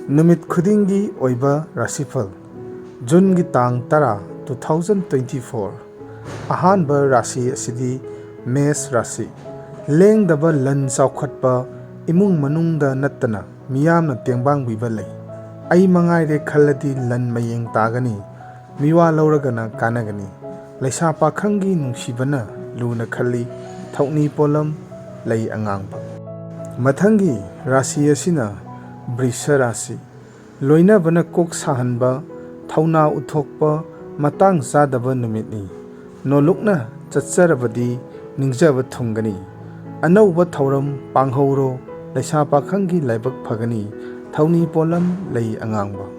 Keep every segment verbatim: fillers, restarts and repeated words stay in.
ꯅꯨꯃꯤꯠ ꯈꯨꯗꯤꯡꯒꯤ ꯑꯣꯏꯕ ꯔꯥꯁꯤꯐꯜ꯫ ꯖꯨꯟꯒꯤ ꯇꯥꯡ ꯇꯔꯥ, two thousand twenty four꯫ ꯑꯍꯥꯟꯕ ꯔꯥꯁꯤ ꯑꯁꯤꯗꯤ ꯃꯦꯁ ꯔꯥꯁꯤ꯫ ꯂꯦꯡꯗꯕ ꯂꯟ ꯆꯥꯎꯈꯠꯄ, ꯏꯃꯨꯡ ꯃꯅꯨꯡꯗ ꯅꯠꯇꯅ ꯃꯤꯌꯥꯝꯅ ꯇꯦꯡꯕꯥꯡꯕꯤꯕ ꯂꯩ꯫ ꯑꯩ ꯃꯉꯥꯏꯔꯦ ꯈꯜꯂꯗꯤ ꯂꯟ ꯃꯌꯦꯡ ꯇꯥꯒꯅꯤ꯫ ꯃꯤꯋꯥ ꯂꯧꯔꯒꯅ ꯀꯥꯟꯅꯒꯅꯤ꯫ ꯂꯩꯁꯥ ꯄꯥꯈꯪꯒꯤ ꯅꯨꯡꯁꯤꯕꯅ ꯂꯨꯅ ꯈꯜꯂꯤ꯫ ꯊꯧꯅꯤ ꯄꯣꯂꯝ ꯂꯩ ꯑꯉꯥꯡꯕ꯫ ꯃꯊꯪꯒꯤ ꯔꯥꯁꯤ ꯑꯁꯤꯅ ꯕ꯭ꯔꯤꯁ ꯔꯥꯁꯤ꯫ ꯂꯣꯏꯅꯕꯅ ꯀꯣꯛ ꯁꯥꯍꯟꯕ, ꯊꯧꯅꯥ ꯎꯠꯊꯣꯛꯄ, ꯃꯇꯥꯡ ꯆꯥꯗꯕ ꯅꯨꯃꯤꯠꯅꯤ꯫ ꯅꯣꯂꯨꯛꯅ ꯆꯠꯆꯔꯕꯗꯤ ꯅꯤꯡꯖꯕ ꯊꯨꯡꯒꯅꯤ꯫ ꯑꯅꯧꯕ ꯊꯧꯔꯝ ꯄꯥꯡꯍꯧꯔꯣ꯫ ꯂꯩꯁꯥ ꯄꯥꯈꯪꯒꯤ ꯂꯥꯏꯕꯛ ꯐꯒꯅꯤ꯫ ꯊꯧꯅꯤ ꯄꯣꯂꯝ ꯂꯩ ꯑꯉꯥꯡꯕ꯫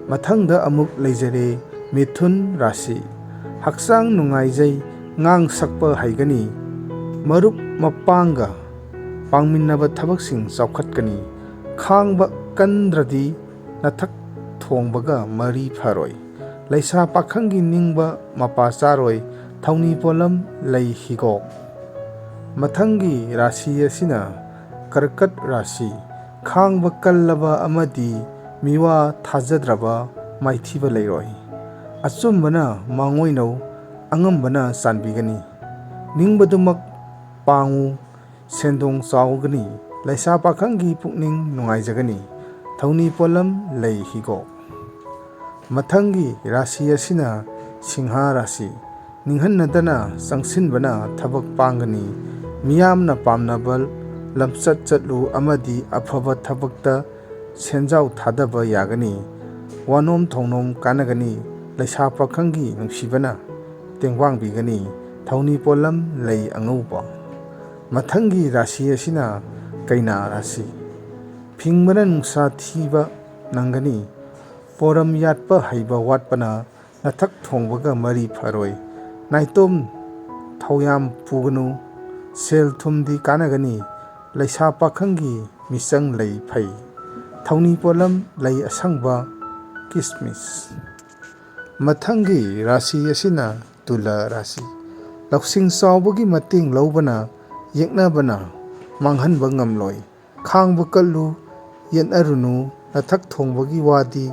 ꯃꯊꯪꯗ ꯑꯃꯨꯛ ꯂꯩꯖꯔꯦ ꯃꯤꯊꯨꯟ ꯔꯥꯁꯤ꯫ ꯍꯛꯆꯥꯡ ꯅꯨꯡꯉꯥꯏꯖꯩ, ꯉꯥꯡ ꯁꯛꯄ ꯍꯩꯒꯅꯤ꯫ ꯃꯔꯨꯞ ꯃꯄꯥꯡꯒ ꯄꯥꯡꯃꯤꯟꯅꯕ ꯊꯕꯛꯁꯤꯡ ꯆꯥꯎꯈꯠꯀꯅꯤ꯫ ꯈꯥꯡꯕ ꯀꯟꯗ꯭ꯔꯗꯤ ꯅꯊꯛ ꯊꯣꯡꯕꯒ ꯃꯔꯤ ꯐꯔꯣꯏ꯫ ꯂꯩꯁꯥ ꯄꯥꯈꯪꯒꯤ ꯅꯤꯡꯕ ꯃꯄꯥ ꯆꯥꯔꯣꯏ꯫ ꯊꯧꯅꯤ ꯄꯣꯂꯝ ꯂꯩ ꯍꯤꯒꯣꯛ꯫ ꯃꯊꯪꯒꯤ ꯔꯥꯁꯤ ꯑꯁꯤꯅ ꯀꯔꯀꯠ ꯔꯥꯁꯤ꯫ ꯈꯥꯡꯕ ꯀꯜꯂꯕ ꯑꯃꯗꯤ ꯃꯤꯋꯥ ꯊꯥꯖꯗ꯭ꯔꯕ ꯃꯥꯏꯊꯤꯕ ꯂꯩꯔꯣꯏ꯫ ꯑꯆꯨꯝꯕꯅ ꯃꯥꯡꯑꯣꯏꯅꯧ, ꯑꯉꯝꯕꯅ ꯆꯥꯟꯕꯤꯒꯅꯤ꯫ ꯅꯤꯡꯕꯗꯨꯃꯛ ꯄꯥꯡꯉꯨ, ꯁꯦꯟꯗꯣꯡ ꯆꯥꯎꯒꯅꯤ꯫ ꯂꯩꯁꯥ ꯄꯥꯈꯪꯒꯤ ꯄꯨꯛꯅꯤꯡ ꯅꯨꯡꯉꯥꯏꯖꯒꯅꯤ꯫ ꯊꯧꯅꯤ ꯄꯣꯂꯝ ꯂꯩ ꯍꯤꯒꯣꯛ꯫ ꯃꯊꯪꯒꯤ ꯔꯥꯁꯤ ꯑꯁꯤꯅ ꯁꯤꯡꯍꯥ ꯔꯥꯁꯤ꯫ ꯅꯤꯡꯍꯟꯅꯗꯅ ꯆꯪꯁꯤꯟꯕꯅ ꯊꯕꯛ ꯄꯥꯡꯒꯅꯤ꯫ ꯃꯤꯌꯥꯝꯅ ꯄꯥꯝꯅꯕ ꯂꯝꯆꯠ ꯆꯠꯂꯨ ꯑꯃꯗꯤ ꯑꯐꯕ ꯊꯕꯛꯇ ꯁꯦꯟꯖꯥꯎ ꯊꯥꯗꯕ ꯌꯥꯒꯅꯤ꯫ ꯋꯥꯅꯣꯝ ꯊꯧꯅꯣꯝ ꯀꯥꯟꯅꯒꯅꯤ꯫ ꯂꯩꯁꯥ ꯄꯥꯈꯪꯒꯤ ꯅꯨꯡꯁꯤꯕꯅ ꯇꯦꯡꯕꯥꯡꯕꯤꯒꯅꯤ꯫ ꯊꯧꯅꯤ ꯄꯣꯂꯝ ꯂꯩ ꯑꯉꯧꯕ꯫ ꯃꯊꯪꯒꯤ ꯔꯥꯁꯤ ꯑꯁꯤꯅ ꯀꯩꯅꯥ ꯔꯥꯁꯤ꯫ ꯐꯤꯡꯕꯅ ꯅꯨꯡꯁꯥ ꯊꯤꯕ ꯅꯪꯒꯅꯤ꯫ ꯄꯣꯔꯝ ꯌꯥꯠꯄ ꯍꯩꯕ ꯋꯥꯠꯄꯅ ꯅꯊꯛ ꯊꯣꯡꯕꯒ ꯃꯔꯤ ꯐꯔꯣꯏ꯫ ꯅꯥꯏꯇꯣꯝ ꯊꯧꯌꯥꯝ ꯄꯨꯒꯅꯨ꯫ ꯁꯦꯜ ꯊꯨꯝꯗꯤ ꯀꯥꯟꯅꯒꯅꯤ꯫ ꯂꯩꯁꯥ ꯄꯥꯈꯪꯒꯤ ꯃꯤꯆꯪ ꯂꯩ ꯐꯩ꯫ ꯊꯧꯅꯤ ꯄꯣꯂꯝ ꯂꯩ ꯑꯁꯪꯕ, ꯀꯤꯁꯃꯤꯁ꯫ ꯃꯊꯪꯒꯤ ꯔꯥꯁꯤ ꯑꯁꯤꯅ ꯇꯨꯂꯥ ꯔꯥꯁꯤ꯫ ꯂꯧꯁꯤꯡ ꯆꯥꯎꯕꯒꯤ ꯃꯇꯦꯡ ꯂꯧꯕꯅ ꯌꯦꯛꯅꯕꯅ ꯃꯥꯡꯍꯟꯕ ꯉꯝꯂꯣꯏ꯫ ꯈꯥꯡꯕ ꯀꯜꯂꯨ, ꯌꯦꯠꯅꯔꯨꯅꯨ, ꯅꯊꯛ ꯊꯣꯡꯕꯒꯤ ꯋꯥꯗꯤ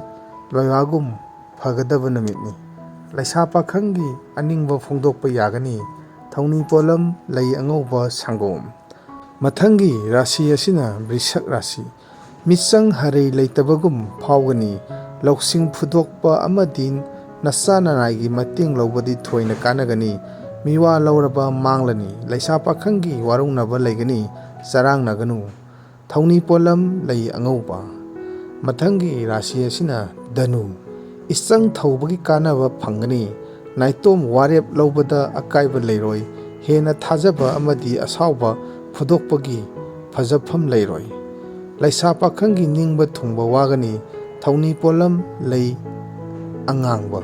ꯂꯣꯏꯋꯥꯒꯨꯝ ꯐꯒꯗꯕ ꯅꯨꯃꯤꯠꯅꯤ꯫ ꯂꯩꯁꯥ ꯄꯥꯈꯪꯒꯤ ꯑꯅꯤꯡꯕ ꯐꯣꯡꯗꯣꯛꯄ ꯌꯥꯒꯅꯤ꯫ ꯊꯧꯅꯤ ꯄꯣꯠꯂꯝ ꯂꯩ ꯑꯉꯧꯕ ꯁꯪꯒꯣꯝ꯫ ꯃꯊꯪꯒꯤ ꯔꯥꯁꯤ ꯑꯁꯤꯅ ꯕ꯭ꯔꯤꯁꯛ ꯔꯥꯁꯤ꯫ ꯃꯤꯆꯪ ꯍꯔꯩ ꯂꯩꯇꯕꯒꯨꯝ ꯐꯥꯎꯒꯅꯤ꯫ ꯂꯧꯁꯤꯡ ꯐꯨꯗꯣꯛꯄ ꯑꯃꯗꯤ ꯅꯆꯥ ꯅꯅꯥꯏꯒꯤ ꯃꯇꯦꯡ ꯂꯧꯕꯗꯤ ꯊꯣꯏꯅ ꯀꯥꯟꯅꯒꯅꯤ꯫ ꯃꯤꯋꯥ ꯂꯧꯔꯕ ꯃꯥꯡꯂꯅꯤ꯫ ꯂꯩꯁꯥ ꯄꯥꯈꯪꯒꯤ ꯋꯥꯔꯧꯅꯕ ꯂꯩꯒꯅꯤ꯫ ꯆꯔꯥꯡꯅꯒꯅꯨ꯫ ꯊꯧꯅꯤ ꯄꯣꯠꯂꯝ ꯂꯩ ꯑꯉꯧꯕ꯫ ꯃꯊꯪꯒꯤ ꯔꯥꯁꯤ ꯑꯁꯤꯅ ꯙꯅꯨ꯫ ꯏꯆꯪ ꯊꯧꯕꯒꯤ ꯀꯥꯟꯅꯕ ꯐꯪꯒꯅꯤ꯫ ꯅꯥꯏꯇꯣꯝ ꯋꯥꯔꯦꯞ ꯂꯧꯕꯗ ꯑꯀꯥꯏꯕ ꯂꯩꯔꯣꯏ꯫ ꯍꯦꯟꯅ ꯊꯥꯖꯕ ꯑꯃꯗꯤ ꯑꯁꯥꯎꯕ ꯐꯨꯗꯣꯛꯄꯒꯤ ꯐꯖꯐꯝ ꯂꯩꯔꯣꯏ꯫ ꯂꯩꯁꯥ ꯄꯥꯈꯪꯒꯤ ꯅꯤꯡꯕ ꯊꯨꯡꯕ ꯋꯥꯒꯅꯤ꯫ ꯊꯧꯅꯤ ꯄꯣꯠꯂꯝ ꯂꯩ ꯑꯉꯥꯡꯕ꯫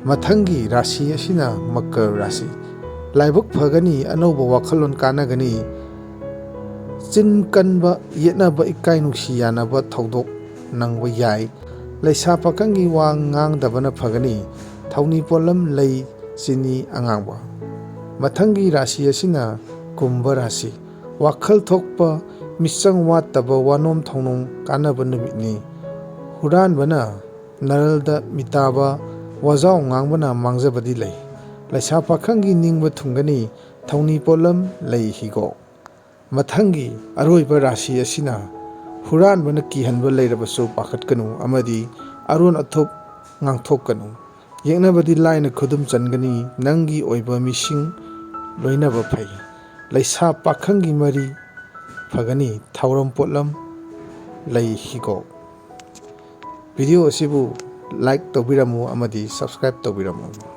ꯃꯊꯪꯒꯤ ꯔꯥꯁꯤ ꯑꯁꯤꯅ ꯃꯀꯔ ꯔꯥꯁꯤ꯫ ꯂꯥꯏꯕꯛ ꯐꯒꯅꯤ, ꯑꯅꯧꯕ ꯋꯥꯈꯜꯂꯣꯟ ꯀꯥꯟꯅꯒꯅꯤ꯫ ꯆꯤꯟ ꯀꯟꯕ, ꯌꯦꯠꯅꯕ, ꯏꯀꯥꯏ ꯅꯨꯡꯁꯤ ꯌꯥꯅꯕ ꯊꯧꯗꯣꯛ ꯅꯪꯕ ꯌꯥꯏ꯫ ꯂꯩꯁꯥ ꯄꯥꯈꯪꯒꯤ ꯋꯥ ꯉꯥꯡꯗꯕꯅ ꯐꯒꯅꯤ꯫ ꯊꯧꯅꯤ ꯄꯣꯠꯂꯝ ꯂꯩ ꯆꯤꯅꯤ ꯑꯉꯥꯡꯕ꯫ ꯃꯊꯪꯒꯤ ꯔꯥꯁꯤ ꯑꯁꯤꯅ ꯀꯨꯝꯚ ꯔꯥꯁꯤ꯫ ꯋꯥꯈꯜ ꯊꯣꯛꯄ, ꯃꯤꯆꯪ ꯋꯥꯠꯇꯕ, ꯋꯥꯅꯣꯝ ꯊꯧꯅꯣꯝ ꯀꯥꯟꯅꯕ ꯅꯨꯃꯤꯠꯅꯤ꯫ ꯍꯨꯔꯥꯟꯕꯅ ꯅꯔꯜꯗ ꯃꯤꯇꯥꯕ, ꯋꯥꯖꯥꯎ ꯉꯥꯡꯕꯅ ꯃꯥꯡꯖꯕꯗꯤ ꯂꯩ꯫ ꯂꯩꯁꯥ ꯄꯥꯈꯪꯒꯤ ꯅꯤꯡꯕ ꯊꯨꯡꯒꯅꯤ꯫ ꯊꯧꯅꯤ ꯄꯣꯠꯂꯝ ꯂꯩ ꯍꯤꯒꯣꯛ꯫ ꯃꯊꯪꯒꯤ ꯑꯔꯣꯏꯕ ꯔꯥꯁꯤ ꯑꯁꯤꯅ ꯍꯨꯔꯥꯟꯕꯅ ꯀꯤꯍꯟꯕ ꯂꯩꯔꯕꯁꯨ ꯄꯥꯈꯠꯀꯅꯨ ꯑꯃꯗꯤ ꯑꯔꯣꯟ ꯑꯊꯨꯞ ꯉꯥꯡꯊꯣꯛꯀꯅꯨ꯫ ꯌꯦꯛꯅꯕꯗꯤ ꯂꯥꯏꯅ ꯈꯨꯗꯨꯝ ꯆꯟꯒꯅꯤ꯫ ꯅꯪꯒꯤ ꯑꯣꯏꯕ ꯃꯤꯁꯤꯡ ꯂꯣꯏꯅꯕ ꯐꯩ꯫ ꯂꯩꯁꯥ ꯄꯥꯈꯪꯒꯤ ꯃꯔꯤ ꯐꯒꯅꯤ꯫ ꯊꯧꯔꯝ ꯄꯣꯠꯂꯝ ꯂꯩ ꯍꯤꯒꯣꯛ꯫ ꯚꯤꯗꯤꯑꯣ ꯑꯁꯤꯕꯨ ꯂꯥꯏꯛ ꯇꯧꯕꯤꯔꯝꯃꯨ ꯑꯃꯗꯤ ꯁꯕꯁꯀ꯭ꯔꯥꯏꯕ ꯇꯧꯕꯤꯔꯝꯃꯨ꯫